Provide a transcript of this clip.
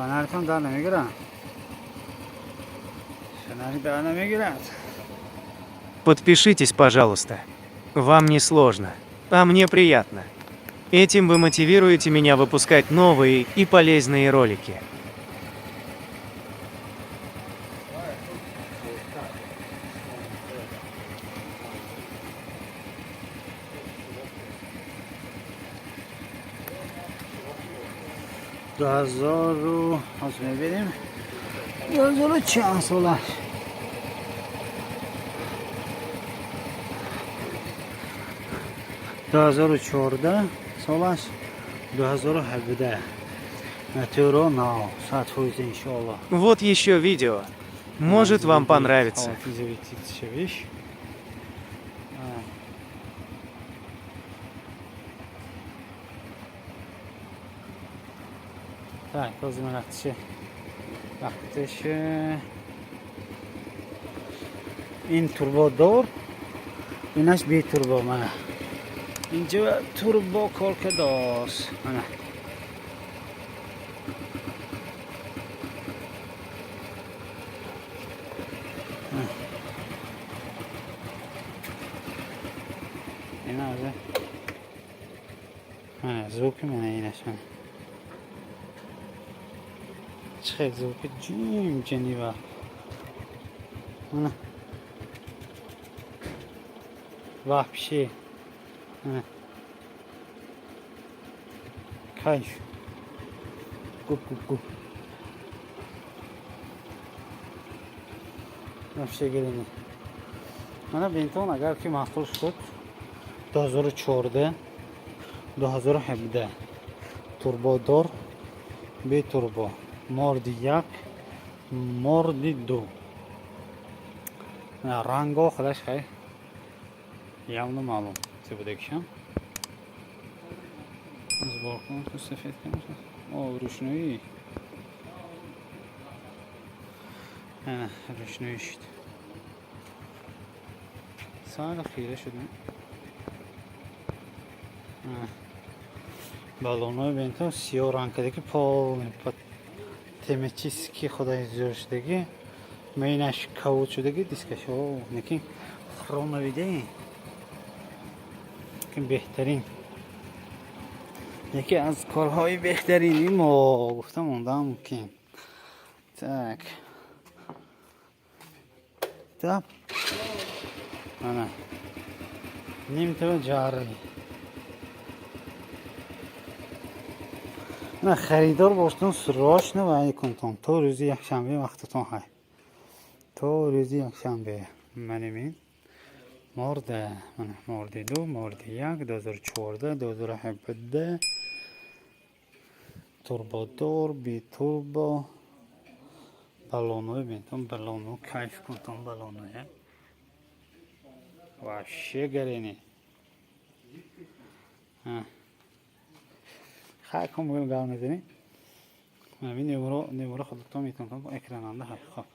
Фонарикам дар намегирад. Фонарик дар намегирад. Подпишитесь, пожалуйста. Вам не сложно, а мне приятно. Этим вы мотивируете меня выпускать новые и полезные ролики. 2000 ҳозир мебинем, 2000 чанд солаш. 2014 солаш, 2017, моторо нав, 100%, иншоалло. Вот еще видео. Может, вам понравится. Шавиш. Так, ҳозир ман вақтише ин турбодор, инаш бе турбо. Мана, инҷа турбо кор кардааст, мана. Ина мана звуки, мана инаш, мана чӣ хел звуки ҷим ҷанива, мана, вообще кайф, гуп гуп гуп, вообще гирини. Мана, бинтон, агар ки маъқул шуд, 2014, 2017, турбодор, бе турбо, морди як, морди ду, ранго худаш хай явно маълум чӣ будагишам. Сбор кун, сафед кун. О, рӯшноӣ, ана рӯшноӣ шуд, сар хира шуд. Баллонҳои бинтон сиёҳ ранг карда, полный тематически худай зӯр шудагӣ. Майнаш кавуд шудагӣ, дискаш лекин хромовый, беҳтарин, яке аз корҳои беҳтарини мо гуфта мондаам мумкин. Так, так, ана нимтава ҷарри. На, харидор боштон, срочно вай кунтон, то рӯзи якшанбе вақтатон ҳай, то рӯзи якшанбе. Манимин морда, мана морди ду, морди як, 2014, 2017, турбодор, битурбо, баллонҳои бинтон, баллоно кайф кунтон, баллоноя вообще гарени. Хай кун, гап назанем. Ҳамин немуро худатон метавонтон, экрананда ҳай. Хоб.